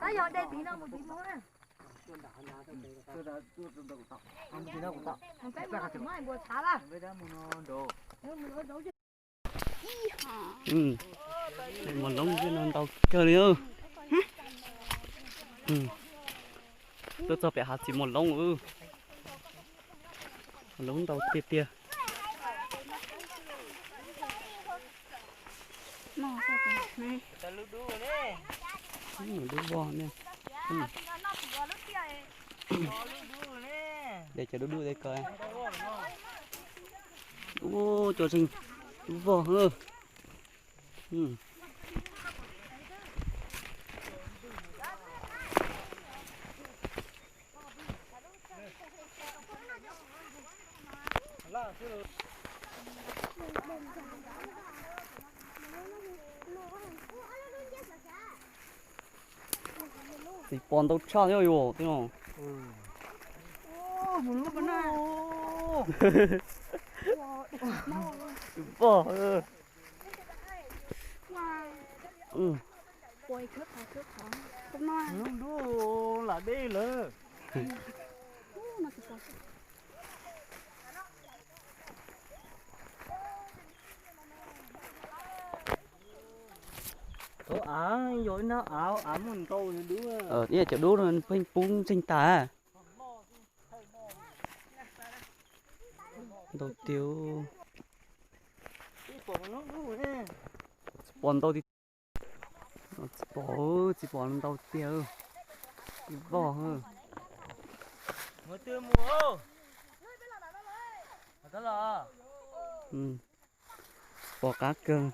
Tab yog de tiv no mus tiv no na. Peb mus tiv no kuv tau. Mus thav lawm. Mos loob no ntau kawg li. Tuaj txog pem hav txiv mos loob, mos loob ntau tiag tiag. Dub vog ne. De cov dub dub de ko. Ua cov tseem dub vog. Txiv pos ntau tshaj thiab yus tej no. Tus pog. Lub dub lam deb lawm. Tov av yog ib nab av, av muaj ntau dub. Ib yam cov dub no pheej pub ntseeg tas. Ntau tiag. Txiv pos ntau tiag. Txiv pos, txiv pos ntau tiag. Txiv vog. Txiv pos qab kawg.